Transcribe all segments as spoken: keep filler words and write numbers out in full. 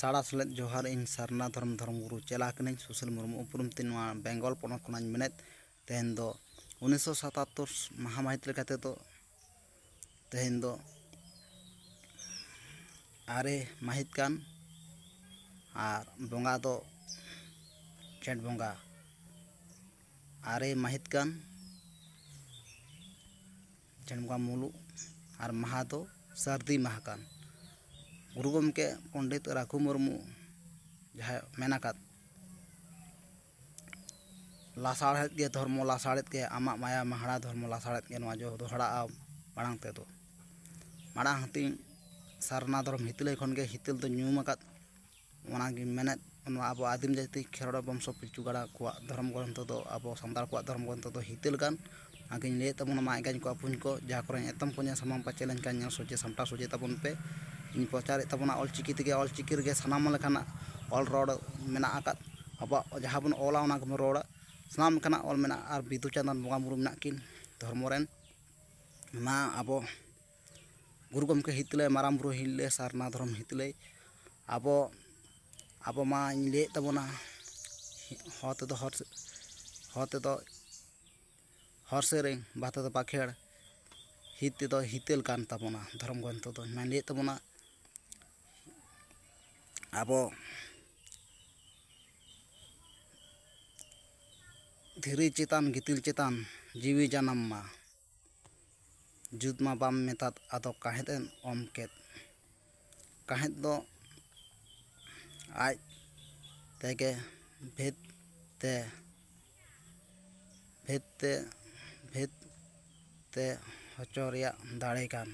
ᱥᱟᱲᱟ ᱥᱮᱞᱮᱫ ᱡᱚᱦᱟᱨ, ᱤᱧ ᱥᱟᱨᱱᱟ ᱫᱷᱚᱨᱚᱢ ᱫᱷᱚᱨᱚᱢ ᱜᱩᱨᱩ ᱪᱮᱞᱟ ᱠᱟᱹᱱᱟᱹᱧ, ᱥᱩᱥᱤᱞ ᱢᱩᱨᱢᱩ ᱩᱯᱨᱩᱢ ᱛᱤᱧ᱾ ᱱᱚᱣᱟ ᱵᱮᱝᱜᱚᱞ ᱯᱚᱱᱚᱛ ᱠᱷᱚᱱᱟᱜ ᱤᱧ ᱢᱮᱱᱮᱫ᱾ ᱛᱮᱦᱮᱧ ᱫᱚ ᱩᱱᱤᱥᱥᱚ ᱥᱟᱛᱟᱛᱛᱳᱨ ᱢᱟᱦᱟ ᱢᱟᱹᱦᱤᱛ ᱞᱮᱠᱟ ᱛᱮᱫᱚ, ᱛᱮᱦᱮᱧ ᱫᱚ ᱟᱨᱮ ᱢᱟᱹᱦᱤᱛ ᱠᱟᱱ, ᱟᱨ ᱵᱚᱸᱜᱟ ᱫᱚ ᱡᱷᱮᱸᱴ ᱵᱚᱸᱜᱟ ᱟᱨᱮ ᱢᱟᱹᱦᱤᱛ ᱠᱟᱱ, ᱡᱷᱮᱸᱴ ᱵᱚᱸᱜᱟ ᱢᱩᱞᱩᱜ, ᱟᱨ ᱢᱟᱦᱟ ᱫᱚ ᱥᱟᱹᱨᱫᱤ ᱢᱟᱦᱟ ᱠᱟᱱ᱾ ᱜᱩᱨᱩ ᱜᱚᱢᱠᱮ ᱯᱚᱱᱰᱤᱛ ᱨᱟᱹᱜᱷᱩ ᱢᱩᱨᱢᱩ ᱡᱟᱦᱟᱸᱭ ᱢᱮᱱ ᱟᱠᱟᱫ, "ᱞᱟᱥᱟᱲᱦᱮᱫ ᱜᱮ ᱫᱷᱚᱨᱢᱚ ᱞᱟᱥᱟᱲᱦᱮᱫ ᱜᱮ, ᱟᱢᱟᱜ ᱢᱟᱭᱟ ᱢᱟᱦᱟᱲᱟ ᱫᱷᱚᱨᱢᱚ ᱞᱟᱥᱟᱲᱦᱮᱫ ᱜᱮ", ᱱᱚᱣᱟ ᱡᱚ ᱫᱚᱦᱲᱟᱜᱼᱟ ᱢᱟᱲᱟᱝ ᱛᱮᱫᱚ᱾ ᱢᱟᱲᱟᱝ ᱦᱟᱹᱴᱤᱧ ᱥᱟᱨᱱᱟ ᱫᱷᱚᱨᱚᱢ ᱦᱤᱛᱟᱹᱞᱟᱹᱭ ᱠᱷᱚᱱ ᱜᱮ ᱦᱤᱛᱟᱹᱞ ᱫᱚ ᱧᱩᱢ ᱟᱠᱟᱫ᱾ ᱚᱱᱟᱜᱤᱧ ᱢᱮᱱᱮᱫ, ᱱᱚᱣᱟ ᱟᱵᱚ ᱟᱹᱫᱤᱢ ᱡᱟᱹᱛᱤ ᱠᱷᱮᱨᱣᱟᱲ ᱵᱚᱝᱥᱚ ᱯᱤᱞᱪᱩ ᱜᱟᱲᱟ ᱠᱚᱣᱟᱜ ᱫᱷᱚᱨᱚᱢ ᱜᱨᱚᱱᱛᱷᱚ ᱫᱚ, ᱟᱵᱚ ᱥᱟᱱᱛᱟᱲ ᱠᱚᱣᱟᱜ ᱫᱷᱚᱨᱚᱢ ᱜᱨᱚᱱᱛᱷᱚ ᱫᱚ ᱦᱤᱛᱟᱹᱞ ᱠᱟᱱ᱾ ᱚᱱᱟᱜᱤᱧ ᱞᱟᱹᱭᱮᱫ ᱛᱟᱵᱚᱱᱟ, ᱢᱟ ᱮᱸᱜᱟᱧ ᱠᱚ ᱟᱹᱯᱩᱧ ᱠᱚ, ᱡᱟᱦᱟᱸ ᱠᱚᱨᱮ ᱮᱛᱚᱢ ᱠᱚ ᱧᱮᱞ ᱥᱟᱢᱟᱝ ᱯᱟᱪᱮ ᱞᱮᱱᱠᱷᱟᱱ ᱧᱮᱞ ᱥᱚᱡᱷᱮ ᱥᱟᱢᱴᱟᱣ ᱥᱚᱡᱷᱮ ᱛᱟᱵᱚᱱ ᱯᱮ᱾ ᱤᱧ ᱯᱨᱚᱪᱟᱨᱮᱫ ᱛᱟᱵᱚᱱᱟ ᱚᱞᱪᱤᱠᱤ ᱛᱮᱜᱮ, ᱚᱞᱪᱤᱠᱤ ᱨᱮᱜᱮ ᱥᱟᱱᱟᱢ ᱞᱮᱠᱟᱱᱟᱜ ᱚᱞ ᱨᱚᱲ ᱢᱮᱱᱟᱜ ᱟᱠᱟᱫ᱾ ᱟᱵᱚᱣᱟᱜ ᱡᱟᱦᱟᱸ ᱵᱚᱱ ᱚᱞᱟ, ᱚᱱᱟ ᱜᱮᱵᱚᱱ ᱨᱚᱲᱟ᱾ ᱥᱟᱱᱟᱢ ᱞᱮᱠᱟᱱᱟᱜ ᱚᱞ ᱢᱮᱱᱟᱜᱼᱟ᱾ ᱟᱨ ᱵᱤᱫᱩ ᱪᱟᱸᱫᱟᱱ ᱵᱚᱸᱜᱟ ᱵᱩᱨᱩ ᱢᱮᱱᱟᱜ ᱠᱤᱱ ᱫᱷᱚᱨᱢᱚ ᱨᱮᱱ᱾ ᱢᱟ ᱟᱵᱚ ᱜᱩᱨᱩ ᱜᱚᱢᱠᱮ ᱦᱤᱛᱟᱹᱞᱟᱹᱭ, ᱢᱟᱨᱟᱝ ᱵᱩᱨᱩ ᱦᱤᱛᱟᱹᱞᱟᱹᱭ, ᱥᱟᱨᱱᱟ ᱫᱷᱚᱨᱚᱢ ᱦᱤᱛᱟᱹᱞᱟᱹᱭ, ᱟᱵᱚ, ᱟᱵᱚ ᱢᱟᱧ ᱞᱟᱹᱭᱮᱫ ᱛᱟᱵᱚᱱᱟ, ᱦᱚ ᱛᱮᱫᱚ ᱦᱚᱨ, ᱦᱚ ᱛᱮᱫᱚ ᱦᱚᱨ ᱥᱮᱨᱮᱧ, ᱵᱟ ᱛᱮᱫᱚ ᱵᱟᱠᱷᱮᱲ, ᱦᱤᱛ ᱛᱮᱫᱚ ᱦᱤᱛᱟᱹᱞ ᱠᱟᱱ ᱛᱟᱵᱚᱱᱟ ᱫᱷᱚᱨᱚᱢ ᱜᱨᱚᱱᱛᱷᱚ ᱫᱚ᱾ ᱢᱟᱧ ᱞᱟᱹᱭᱮᱫ ᱛᱟᱵᱚᱱᱟ, ᱟᱵᱚ ᱫᱷᱤᱨᱤ ᱪᱮᱛᱟᱱ ᱜᱤᱛᱤᱞ ᱪᱮᱛᱟᱱ ᱡᱤᱣᱤ ᱡᱟᱱᱟᱢ ᱢᱟ, ᱡᱩᱛ ᱢᱟ ᱵᱟᱢ ᱢᱮᱛᱟᱫ, ᱟᱫᱚ ᱠᱟᱸᱦᱮᱫ ᱮᱢ ᱚᱢ ᱠᱮᱫ᱾ ᱠᱟᱸᱦᱮᱫ ᱫᱚ ᱟᱡ ᱛᱮᱜᱮ ᱵᱷᱮᱫ ᱛᱮ, ᱵᱷᱮᱫ ᱛᱮ, ᱵᱷᱮᱫ ᱛᱮ ᱦᱚᱪᱚ ᱨᱮᱭᱟᱜ ᱫᱟᱲᱮ ᱠᱟᱱ᱾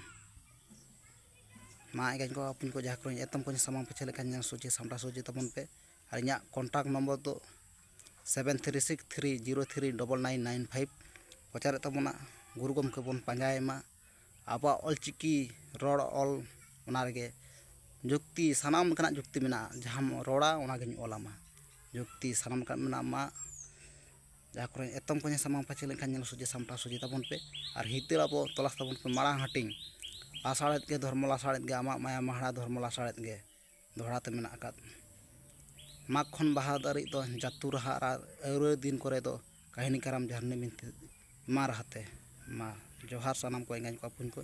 ᱢᱟ ᱮᱸᱜᱟᱧ ᱠᱚ ᱟᱹᱯᱩᱧ ᱠᱚ, ᱡᱟᱦᱟᱸ ᱠᱚᱨᱮ ᱮᱛᱚᱢ ᱠᱚᱧ ᱥᱟᱢᱟᱝ ᱯᱟᱹᱪᱷᱟᱹ ᱞᱮᱠᱷᱟᱱ ᱧᱮᱞ ᱥᱚᱡᱷᱮ ᱥᱟᱢᱴᱟᱣ ᱥᱚᱡᱷᱮ ᱛᱟᱵᱚᱱ ᱯᱮ᱾ ᱟᱨ ᱤᱧᱟᱹᱜ contact number ᱫᱚ seven three six three zero three double nine nine five᱾ ᱯᱨᱚᱪᱟᱨᱮᱫ ᱛᱟᱵᱚᱱᱟ, ᱜᱩᱨᱩ ᱜᱚᱢᱠᱮ ᱵᱚᱱ ᱯᱟᱸᱡᱟᱭᱮ ᱢᱟ᱾ ᱟᱵᱚᱣᱟᱜ ᱚᱞᱪᱤᱠᱤ ᱨᱚᱲ ᱚᱞ, ᱚᱱᱟ ᱨᱮᱜᱮ ᱡᱩᱠᱛᱤ, ᱥᱟᱱᱟᱢ ᱞᱮᱠᱟᱱᱟᱜ ᱡᱩᱠᱛᱤ ᱢᱮᱱᱟᱜᱼᱟ᱾ ᱡᱟᱦᱟᱸᱢ ᱨᱚᱲᱟ, ᱚᱱᱟᱜᱤᱧ ᱚᱞᱟᱢᱟ᱾ ᱡᱩᱠᱛᱤ ᱥᱟᱱᱟᱢ ᱞᱮᱠᱟᱱᱟᱜ ᱢᱮᱱᱟᱜᱼᱟ᱾ ᱢᱟ ᱡᱟᱦᱟᱸ ᱠᱚᱨᱮ ᱮᱛᱚᱢ ᱠᱚᱧᱮ ᱥᱟᱢᱟᱝ ᱯᱟᱹᱪᱷᱟᱹ ᱞᱮᱱᱠᱷᱟᱱ ᱧᱮᱞ ᱥᱚᱡᱷᱮ ᱥᱟᱢᱴᱟᱣ ᱥᱚᱡᱷᱮ ᱛᱟᱵᱚᱱ ᱯᱮ᱾ ᱟᱨ ᱦᱤᱛᱟᱹᱞ ᱟᱵᱚ ᱛᱚᱞᱟᱥ ᱛᱟᱵᱚᱱ ᱯᱮ ᱢᱟᱲᱟᱝ ᱦᱟᱹᱴᱤᱧ, ᱞᱟᱥᱟᱲᱦᱮᱫ ᱜᱮ ᱫᱷᱚᱨᱢᱚ ᱞᱟᱥᱟᱲᱦᱮᱫ ᱜᱮ, ᱟᱢᱟᱜ ᱢᱟᱭᱟ ᱢᱟᱦᱲᱟ ᱫᱷᱚᱨᱢᱚ ᱞᱟᱥᱟᱲᱦᱮᱫ ᱜᱮ᱾ ᱫᱚᱦᱲᱟ ᱛᱮ ᱢᱮᱱᱟᱜ ᱟᱠᱟᱫ᱾ ᱢᱟᱜᱽ ᱠᱷᱚᱱ ᱵᱟᱦᱟ ᱫᱷᱟᱹᱨᱤᱡ ᱫᱚ ᱡᱟᱹᱛᱩ ᱨᱟᱦᱟ ᱟᱨ ᱟᱹᱣᱨᱟᱹ ᱫᱤᱱ ᱠᱚᱨᱮ ᱫᱚ ᱠᱟᱹᱦᱱᱤ ᱠᱟᱨᱟᱢ ᱡᱷᱟᱨᱱᱤ ᱵᱤᱱᱛᱤ ᱮᱢᱟᱱ ᱨᱟᱦᱟ ᱛᱮ᱾ ᱢᱟ ᱡᱚᱦᱟᱨ ᱥᱟᱱᱟᱢ ᱠᱚ ᱮᱸᱜᱟᱧ ᱠᱚ ᱟᱹᱯᱩᱧ ᱠᱚ,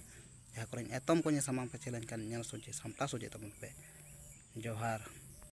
ᱡᱟᱦᱟᱸ ᱠᱚᱨᱮᱧ ᱮᱛᱚᱢ ᱠᱚᱧ ᱥᱟᱢᱟᱝ ᱯᱟᱹᱪᱷᱤ ᱞᱮᱱᱠᱷᱟᱱ ᱧᱮᱞ ᱥᱚᱡᱷᱮ ᱥᱟᱢᱴᱟᱣ ᱥᱚᱡᱷᱮ ᱛᱟᱵᱚᱱ ᱯᱮ᱾ ᱡᱚᱦᱟᱨ᱾